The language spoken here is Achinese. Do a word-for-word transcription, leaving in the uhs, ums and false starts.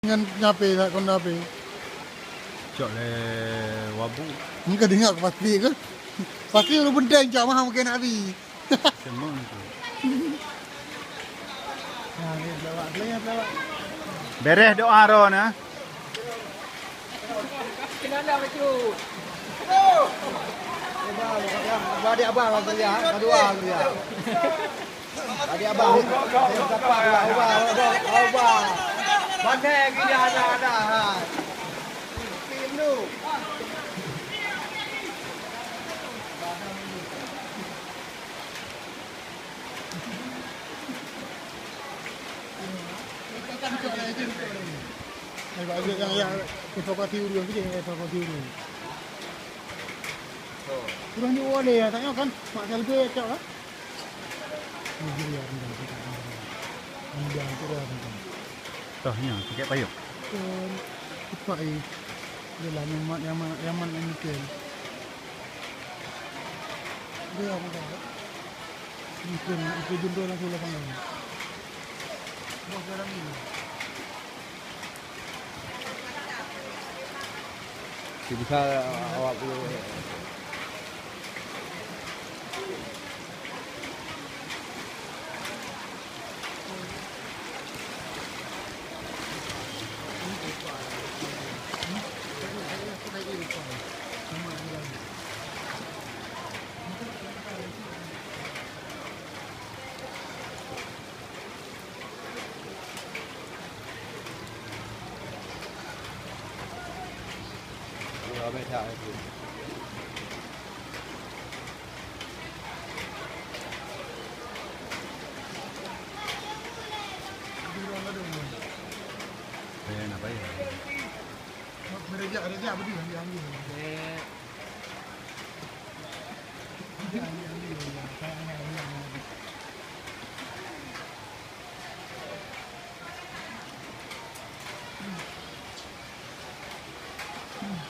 Nyan nyape, tak kon ape. Cok lé wabu. Engkau dengar ke pasti ke? Pasti lu benteng cok mah mungkin nabi. Semang tu. Nah, ni pelawak, pelawak, pelawak. Beres doa ro na. Adik abang lah saya, kedua saya. Adik abang. Saya dapat ubah, ubah, ubah, ubah. Pandai gini ada, ada, ha. Tim tu. Yang, yang evakuasi ureueng, evakuasi ureueng. Ureueng ni boleh ya, tanya kan, Mak Selbi cok lah. Ni dia rendang, rendang tu dah rendang. Toh nyan sakét payah. Kan cepat eh. Dia lah nyaman, nyaman, nyaman yang mikir. Dia apa dah? Mungkin itu jumpa langsung lapangan. Bos dalam ni. Bisa awak boleh.